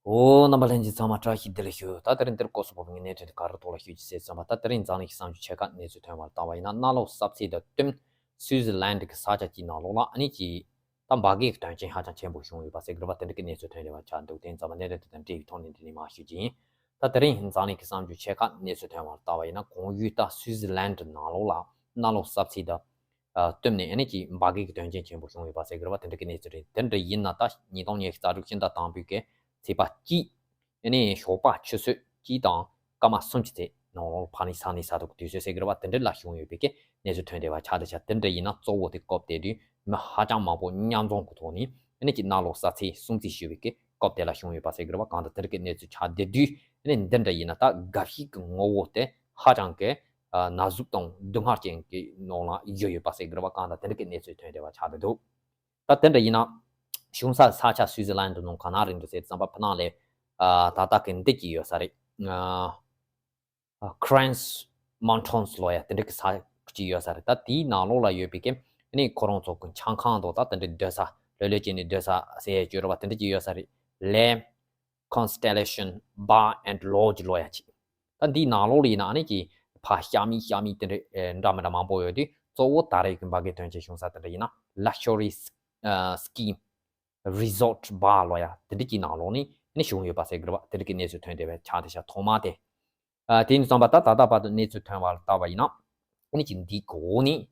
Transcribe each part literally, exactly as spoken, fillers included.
ཨོ། རྣམ་པ་ལྷན་རྒྱས་ཚང་མ་བཀྲ་ཤིས་བདེ་ལེགས་ཞུ། ད་དེ་རིང་འདིར་སྐོར་སོགས་པོ་ངའི་གནད་དོན་དེ་ག་རེ་ཐོག་ལ་ཞུ་རྒྱུ་ཟེར་ཙམ་པ། ད་དེ་རིང་འཛམ་གླིང་གི་གསར་འགྱུར་ཆེ་ཁག་གནས་ཚུལ་ཐོན་པར་བལྟ་བ་ཡིན་ན། གནམ་ལོ་གསར་ཚེས་དང་བསྟུན་སུའུ་ཛི་ལན་གྱི་ས་ཆ་གཅིག་ནང་ལོགས་ལ་ཨ་ནི་ཅིག་ད་འབར་གས་ཀྱི་དོན་རྐྱེན་ཧ་ཅང་ཆེན་པོ་བྱུང་ཡོད་པ་ཟེར་གི་རེད་པ། དེ་འདྲ་གི་གནས་ཚུལ་ཐོན་བསྡད་པ་ཆགས་འདུག་དེ་ཡིན་ཙམ་པ་གནད་དོན་དེ་དང་འབྲེལ་བའི་ཐོག་ནས་འདི་ནས་མར་ཞུ་རྒྱུ་ཡིན། ད་དེ་རིང་འཛམ་གླིང་གི་གསར་འགྱུར་ཆེ་ཁག་གནས་ཚུལ་ཐོན་པར་བལྟ་བ་ཡིན་ན། གོང་ཡུལ་ད་སུའུ་ཛི་ལན་ནང་ལོགས་ལ་གནམ་ལོ་གསར་ཚེས་དང་ཨ་བསྟུན་ནས་ཨ་ནི་ཅིག་འབར་གས་ཀྱི་དོན་རྐྱེན་ཆེན་པོ་བྱུང་ཡོད་པ་ཟེར་གི་རེད་པ། དེ་འདྲ་གི་གནས་ཚུལ་རེད། དེ་འདྲ་ཡིན་ན་ད་ཉིས་སྟོང་ཉི་ཤུ་རྩ་དྲུག་ཕྱི་ཟླ་དང་པོའི་གི་ཚེས་པ་གཅིག་ཨ་ནི་ཞོགས་པ་ཆུ་ཚོད་གཅིག་དང་སྐར་མ་སུམ་ཅུ་ཙམ་ནང་ལོགས་ཕ་ནི་ས་ནི་ས་ཐོག་གི་དུས་ཚོད་ཟེར་གི་རེད་པ། དེ་འདྲ་ལ་བྱུང་ཡོད་པའི་གི་གནས་ཚུལ་ཐོན་བསྡད་པ་ཆགས་བསྡད་ཤག་དེ་འདྲ་ཡིན་ན་གཙོ་བོ་དེ་སྐབས་དེ་དུས་མི་ཧ་ཅང་མང་པོ་མཉམ་འཛོམས་ཀྱི་ཐོག་ནས་ཨ་ནི་ཅིག་གནམ་ལོ་གསར་ཚེས་སྲུང་བརྩི་ཞུ་བའི་གི་སྐབས་དེ་ལ་བྱུང་ཡོད་པ་ཟེར་གི་རེད་པ། གང་ལྟར་དེ་འདྲ་གི་གནས་ཚུལ་ཆགས་བསྡད་དུས་ཨ་ནི་འདི་འདྲ་ཡིན་ན་ད་དགའ་བཞིན་གྱི་ངོ་བོ་དེ་ཧ་ཅང་གི་ཨ་ན་ཟུག་དང་སྡུག་བསྔལ་ཅན་གྱི་ནང་ལ་ཡོད་ཡོད་པ་ཟེར་གི་རེད་པ། གང་ལྟར་དེ་འདྲ་གི་གནས་ཚུལ་ཐོན་བསྡད་པ་ཆགས་བསྡད་འདུག་ད་དེ་འདྲ་ཡིན་ན་གཞུང་ས་ས་ཆ་སུའུ་ཛི་ལན་ནང་ག་ན་རིང་དུ་ཟེར་ཙམ་པ་ཕ་ནང་ལས་ཨ་ད་ལྟ་གི་འདི་གཅིག་ཡོད་ས་རེད། ཨ་ཨ་Cranes Mountains ལོ་ཡ་དེ་འདྲ་གི་ས་གཅིག་ཡོད་ས་རེད། ད་དེའི་ནང་ལོགས་ལ་ཡོད་པའི་གི་ཨ་ནི་ཁོ་རང་ཚོ་གི་ཆང་ཁང་དང་ད་དེ་འདྲ་སྡོད་ས་ལྷོད་ལྷོད་བྱས་ནས་སྡོད་ས་ཟེར་ཡ་བརྗོད་རོགས་པ་དེ་འདྲ་གཅིག་ཡོད་ས་རེད། ལས་Constellation Bar and Lodge ལོ་ཡ་གཅིག་ད་འདིའི་ནང་ལོགས་ལ་ཡིན་ན་ཨ་ནི་གི་ཕ་ཤ་མི་ཤ་མི་དེ་འདྲ་ཨེ་འདྲ་མི་འདྲ་མང་པོ་ཡོད་དུས་གཙོ་བོ་ད་རེས་ཀྱི་འབར་གས་དོན་རྐྱེན་བྱུང་ས་དེ་འདྲ་ཡིན་ན་Luxury ཨ་Ski Resort Bar ལོ་ཡ་དེ་འདྲ་གཅིག་ནང་ལོགས་ནས་ཨ་ནི་བྱུང་ཡོད་པ་ཟེར་གི་རེད་པ། དེ་འདྲ་གི་གནས་ཚུལ་ཐོན་བསྡད་པ་ཆགས་བསྡད་ཤག་ཐོག་མ་དེ། ཨ་དེ་ཡིན་དུས་ཙམ་པ་ད་ད་ལྟ་བར་དུ་གནས་ཚུལ་ཐོན་པར་བལྟ་བ་ཡིན་ན་ཨ་ནི་ཅིག་འདིའི་གོ་ནས་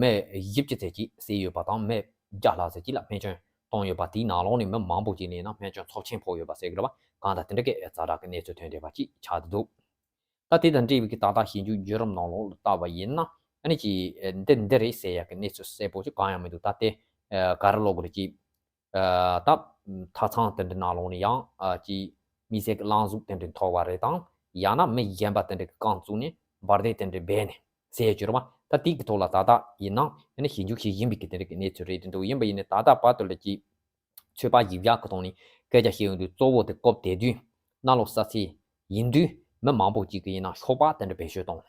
མི་བཞི་བཅུ་ཙམ་ཅིག་བསད་ཡོད་པ་དང་མི་བརྒྱ་ལྷག་ཙམ་ཅིག་ལ་རྨས་སྐྱོན་བཏང་ཡོད་པ། དེའི་ནང་ལོགས་ནས་མི་མང་པོ་ཅིག་ལ་ཡིན་ན་རྨས་སྐྱོན་ཚབས་ཆེན་ཕོག་ཡོད་པ་ཟེར་གི་རེད་པ། གང་ལྟར་དེ་འདྲ་གི་ཛ་དྲག་གི་གནས་ཚུལ་ཐོན་བསྡད་པ་ཅིག་ཆགས་བསྡད་འདུག་ད་དེ་དང་འབྲེལ་བའི་གི་ད་ལྟ་ཞིབ་འཇུག་བརྒྱུད་རིམ་ནང་ལོགས་ལ་བལྟ་བ་ཡིན་ན་ཨ་ནི་ཅིག་འདི་འདི་རེད་ཟེར་ཡག་གི་གནས་ཚུལ་གསལ་པོ་ཅིག་གང་ཡང་མི་འདུག་ད་དེ་ག་རེ་ལབ་དགོས་རེད། ཅིག་ད་མཐའ་མཚམས་དེ་འདྲ་ནང་ལོགས་ནས་ཡང་ཅིག་མི་སེར་གྱི་རླུང་གཟུགས་དེ་འདྲ་འཐོར་བ་རེད་དང་ཡང་ན་མི་གཞན་པ་དེ་འདྲ་གི་རྐང་བཙུགས་ནས་འབར་མདེལ་དེ་འདྲ་སྦས་ནས་ཟེར་ཡག་ཅིག་རེད་པ། ད་དེ་གི་ཐོག་ལ་ད་ལྟ་ཡིན་ན་ཨ་ནི་ཞིབ་འཇུག་བྱེད་བཞིན་པའི་གི་དེ་འདྲ་གི་གནས་ཚུལ་རེད་དེ་འདུག་ཡིན་པ་ཡིན་ནའི་ད་ལྟ་བར་དུ་ལ་ཅིག་ཚོད་དཔག་ཞིབ་ཆ་གི་ཐོག་ནས་སྐད་ཆ་བཤད་ཡོང་དུས་གཙོ་བོ་དེ་སྐབས་དེ་དུས་གནམ་ལོ་གསར་ཚེས་ཡིན་དུས་མི་མང་པོ་ཅིག་གིས་ཡིན་ན་ཤོག་སྦག་དེ་འདྲ་བེད་སྤྱོད་གཏོང་།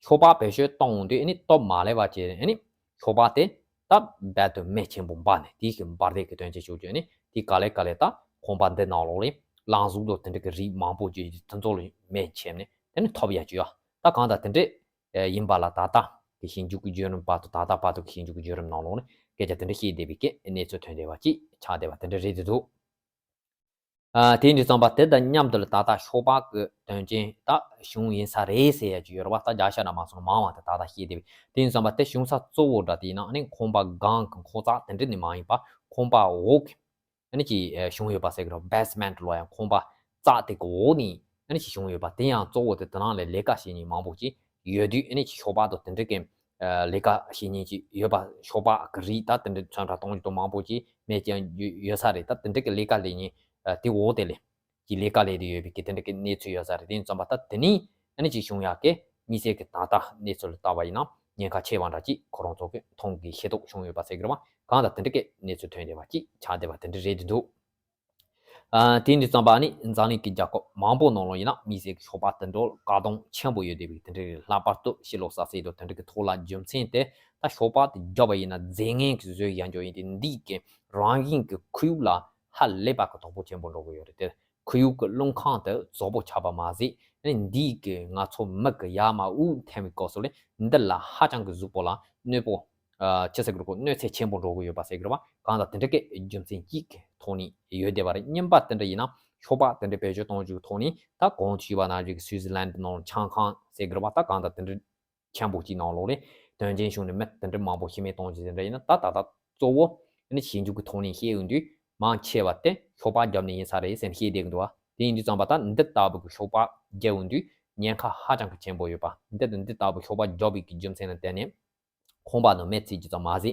ཤོག་སྦག་བེད་སྤྱོད་གཏོང་དུས་ཨ་ནི་སྟབས་མ་ལེགས་པ་བྱས་ནས་ཨ་ནི་ཤོག་སྦག་དེ་ད་རྦད་དེ་མེ་ཆེན་པོ་འབར་ནས་དེའི་གི་འབར་མདེལ་གྱི་དོན་རྐྱེན་ཤོར་བྱས་ནས་དེ་ག་ལེ་ག་ལེ་ད་ཁང་པ་འདི་ནང་ལོགས་ལ་རླུང་གཟུགས་དང་དེ་འདྲ་གི་རིགས་མང་པོ་ཅིག་དེ་ཚོ་ལ་མེ་མཆེད་ནས་དེ་ནི་ཐོབ་ཡག་ཅིག་ཡོད། ད་གང་ལྟར་དེ་འདྲ་ཡིན་པ་ལ་ད་ལྟ་གི་ཞིབ་འཇུག་གི་བརྒྱུད་རིམ་བར་དུ་ད་ལྟ་བར་དུ་གི་ཞིབ་འཇུག་གི་བརྒྱུད་རིམ་ནང་ལོགས་ནས་སྐད་ཆ་དེ་འདྲ་བཤད་བསྡད་པའི་གི་གནས་ཚུལ་ཐོན་བསྡད་པ་ཅིག་ཆགས་བསྡད་པ་དེ་འདྲ་རེད་འདུག་ཨ་དེ་ཡིན་དུས་ཙམ་པ་དེ་དང་མཉམ་དུ་ལ་ད་ལྟ་ཤོག་སྦག་གི་དོན་རྐྱེན་ད་བྱུང་ཡིན་ས་རེད་ཟེར་ཡག་ཅིག་ཡོད་རེད་པ། ད་བརྒྱ་ཆ་ན་མ་སོང་མང་བ་དེ་ད་ལྟ་བཤད་བསྡད་པ་དེ་ཡིན་དུས་ཙམ་པ་དེ་བྱུང་ས་གཙོ་བོ་འདྲ་དེ་ཡིན་ན་ཨ་ནི་ཁང་པ་སྒང་གི་ཁང་བརྩེགས་དེ་འདྲ་ནི་མ་ཡིན་པ་ཁང་པ་འོག་གི་ཨ་ནི་ཅིག་བྱུང་ཡོད་པ་ཟེར་གི་རེད། བེ་སི་མེན་ཊི་ལོ་ཡང་ཁང་པ་བརྩེགས་དེ་གི་འོག་ནས་ཨ་ནི་ཅིག་བྱུང་ཡོད་པ། དེ་ཡང་གཙོ་བོ་དེ་དེ་ནང་ལ་ལས་ཀ་བྱེད་མཁན་མང་པོ་ཅིག་ཡོད་དུས་ཨ་ནི་ཅིག་ཤོག་སྦག་དང་དེ་འདྲ་གི་ལས་ཀ་བྱེད་མཁན་ཅིག་ཡོད་པ། ཤོག་སྦག་གི་རིགས་ད་དེ་འདྲ་ཚོན་ཁྲ་གཏོང་རྒྱུ་དང་མང་པོ་ཅིག་མེད་ཀྱང་ཡོད་ས་རེད། ད་དེ་འདྲ་གི་ལས་ཀ་ལས་མཁན་དེ་འོག་དེ་ལས་ཀྱི་ལས་ཀ་ལས་དེ་ཡོད་པའི་གི་དེ་འདྲ་གི་གནས་ཚུལ་ཡོད་ས་རེད། དེ་ཡིན་ཙམ་པ་ད་དེ་ནི་ཨ་ནི་ཅིག་བྱུང་ཡག་གི་མི་སེར་གི་ད་ལྟ་གནས་ཚུལ་ལ་བལྟ་བ་ཡིན་ན་ཉེན་ཁ་ཆེ་བ་འདྲ་ཅིག་ཁོ་རང་ཚོ་གི་མཐོང་གི་ཤེས་རྟོགས་བྱུང་ཡོད་པ་ཟེར་གི་རེད་པ། གང་ལྟར་དེ་འདྲ་གི་གནས་ཚུལ་ཐོན་བསྡད་པ་ཅིག་ཆགས་བསྡད་པ་དེ་འདྲ་རེད་འདུག་ཨ་དེ་འདྲ་ཙམ་པ་ཨ་ནི་འཛམ་གླིང་གི་རྒྱལ་ཁབ་མང་པོ་ནང་ལ་ཡིན་ན་མི་སེར་གི་ཤོག་སྦག་དེ་འདྲ་བཀག་སྡོམ་ཆེན་པོ་ཡོད་བསྡད་པའི་དེ་འདྲ་རེད། ལྷག་པར་དུ་ཕྱི་ལོགས་ས་སྲིད་དང་དེ་འདྲ་གི་ཐོག་ལ་རྒྱུ་མཚན་དེ་ད་ཤོག་སྦག་དེ་བརྒྱབ་པ་ཡིན་ན་རྫས་ངན་གི་བཟོས་ཡང་འཇོག་ཡིན་དུས་འདིས་གི་རང་བཞིན་གི་ཁོར་ཡུག་ལ་ཧ་ལས་པ་གི་དོགས་པ་ཆེན་པོ་འགྲོ་གི་ཡོད་རེད་དེ། ཁོར་ཡུག་གི་རླུང་ཁམས་དེ་རྫོགས་པོ་ཆགས་པ་མ་ཟད་ཨ་ནི་འདིས་གི་ང་ཚོ་མི་གི་ཡ་མ་དབུགས་འཐེན་པའི་སྐབས་སུ་ལས་འདི་ལ་ཧ་ཅང་གི་གཟུགས་པོ་ལ་གནོད་པོ། ཨ་ཅི་ཟེར་གི་རེད་གོ་གནོད་འཚེ་ཆེན་པོ་འགྲོ་གི་ཡོད་པ་ཟེར་གི་རེད་བ། གང་ལྟར་དེ་འདྲ་གི་རྒྱུ་མཚན་གཅིག་གི་ཐོག་ནས་ཡོད་བསྡད་པ་རེད། གཉིས་པ་དེ་འདྲ་ཡིན་ན་ཤོག་སྦག་དེ་འདྲ་བེད་སྤྱོད་གཏོང་རྒྱུ་གི་ཐོག་ནས་ད་གོང་དུ་ཞུས་པ་ནང་བཞིན་གི་སུའུ་ཙི་ལན་ནང་ཆང་ཁང་ཟེར་གི་རེད་བ། ད་གང་ལྟར་དེ་འདྲ་ཆེན་པོ་གཅིག་ནང་ལོགས་ལས་དོན་རྐྱེན་བྱུང་ནས་མི་དེ་འདྲ་མང་པོ་ཤི་རྨས་གཏོང་རྒྱུ་དེ་འདྲ་ཡིན་ན་ད་ད་ལྟ་གཙོ་བོ་ཨ་ནི་ཞིབ་འཇུག་གི་ཐོག་ནས་བཤད་ཡོང་དུས་མང་ཆེ་བ་དེ་ཤོག་སྦག་བརྒྱབ་ནས་ཡིན་ས་རེད་ཟེར་ནས་བཤད་བསྡད་གི་འདུག་བ། དེ་ཡིན་དུས་ཙམ་པ་ད་འདི་ལྟ་བུ་གི་ཤོག་སྦག་བརྒྱབ་ཡོང་དུས་ཉེན་ཁ་ཧ་ཅང་གི་ཆེན་པོ་ཡོད་པ། འདི་དང་འདི་ལྟ་བུ་ཤོག་སྦག་བརྒྱབ་པའི་གི་རྒྱུ་མཚན་ལ་བརྟེན་ནས་ཁང་པ་ནང་མེ་ཚིག་རྒྱུ་ཙམ་མ་ཟད་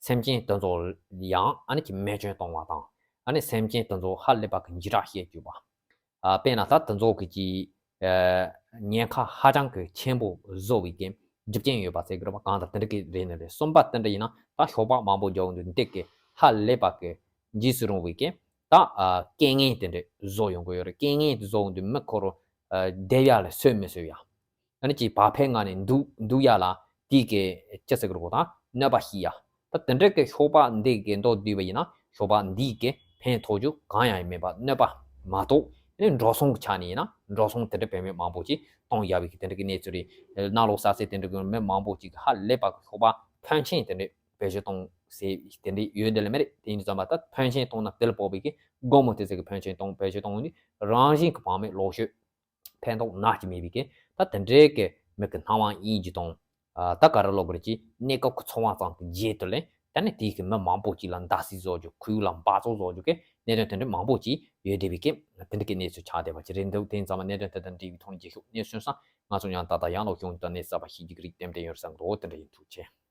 སེམས་ཅན་དེ་ཚོ་ཡང་ཨ་ནི་ཀྱི་རྨས་སྐྱོན་གཏོང་བ་དང་ཨ་ནི་སེམས་ཅན་དེ་ཚོ་ཧ་ལས་པ་གི་འཇིགས་སྐྲག་བྱེད་བཅུག་པ། ཨ་དཔེར་ན་ད་དེ་ཚོ་གི་ཀྱི་ཨ་ཉེན་ཁ་ཧ་ཅང་གི་ཆེན་པོ་བཟོ་བའི་གི་རྒྱུ་རྐྱེན་ཡོད་པ་ཟེར་གི་རེད་པ། གང་ལྟར་དེ་འདྲ་གི་རེད་ནི་རེད། གསུམ་པ་དེ་འདྲ་ཡིན་ན་ད་ཤོག་སྦག་མང་པོ་རྒྱག་འོང་དུས་འདི་གི་ཧ་ལས་པ་གི་འཇིགས་སུ་རུང་བའི་གི་ད་ཨ་རྐྱེན་ངན་དེ་འདྲ་བཟོ་ཡོང་གི་ཡོད་རེད། རྐྱེན་ངན་དེ་བཟོ་འོང་དུས་མི་ཁོ་རང་ཨ་བསྡད་ཡག་ལ་སོས་མི་སོས་ཡ། ཨ་ནི་ཅིག་བག་ཕེབས་ངང་ནས་འདུག་འདུག་ཡ་ལ་དེའི་གི་ཅི་ཟེར་གི་རེད་གོ་ད་གནོད་པ་ཞིག་ཡ། ད་དེ་འདྲ་གི་ཤོག་སྦག་འདི་གི་མདོར་བསྡུས་པ་ཡིན་ན་ཤོག་སྦག་འདིའི་གི་ཕན་ཐོགས་རྒྱུ་གང་ཡང་ཡང་མེད་པ། གནོད་པ་ མ་གཏོགས་ཨ་ནི་འགྲོ་སོང་གི་ཆ་ནས་ཡིན་ན་འགྲོ་སོང་དེ་འདྲ་བེད་མེད་མང་པོ་ཅིག་གཏོང་ཡག་པའི་གི་དེ་འདྲ་གི་གནས་ཚུལ་རེད། ནང་ལོགས་ས་ཚིགས་དེ་འདྲ་གི་མི་མང་པོ་ཅིག་ཧ་ལས་པ་གི་ཤོག་པ་ཕོན་ཆེན་དེ་འདྲ་བེད་སྤྱོད་གཏོང་ཟེར་དེ་འདྲ་ཡོད་འདི་ལ་མེད་རེད། དེ་ཡིན་དུས་ཙམ་པ་ད་ཕོན་ཆེན་གཏོང་ན་དེ་ལ་དཔག་པའི་གི་སྒོར་མོ་དེ་ཚོ་གི་ཕོན་ཆེན་གཏོང་བེད་སྤྱོད་གཏོང་ནི་རང་བཞིན་གི་བག་མེད་ལོག་ཤོས། ཕན་ཐོགས་ནག་ཅིག་མེད་པའི་གི་ད་དེ་འདྲའི་གི་མི་གི་སྣང་བ་ཡིན་གྱི་དང་། ད་ག་རེ་ལབ་དགོས་རེད་ཅེ་གནས་སྐབས་ཀྱི་འཚོ་བ་ཙམ་གྱི་རྗེས་དུ་ལས་ད་ནི་དེའི་གི་མི་མང་པོ་ཅིག་ལ་མདའ་སིག་བཟོ་རྒྱུ་ཁོར་ཡུག་ལ་འབག་བཙོག་བཟོ་རྒྱུ་གི་གནད་དོན་དེ་འདྲ་མང་པོ་ཅིག་ཡོད་བསྡད་པའི་གི་དེ་འདྲ་གི་གནས་ཚུལ་ཆགས་བསྡད་པ་ཅིག་རེད་འདུག་དེ་ཙམ་པ་གནད་དོན་དེ་དང་འབྲེལ་བའི་ཐོག་ནས་རྒྱལ་ཤོག་གནས་ཚུལ་སང་ང་ཚོ་ཡང་ད་ལྟ་ཡང་ལོག་གཞུང་དང་གནས་གསར་པ་ཤེས་རྒྱུ་གི་རིགས་ཏན་ཏན་ཡོད་བསམ་གི་འདུག་དེ་འདྲ་ཡིན། ཐུགས་རྗེ་ཆེ།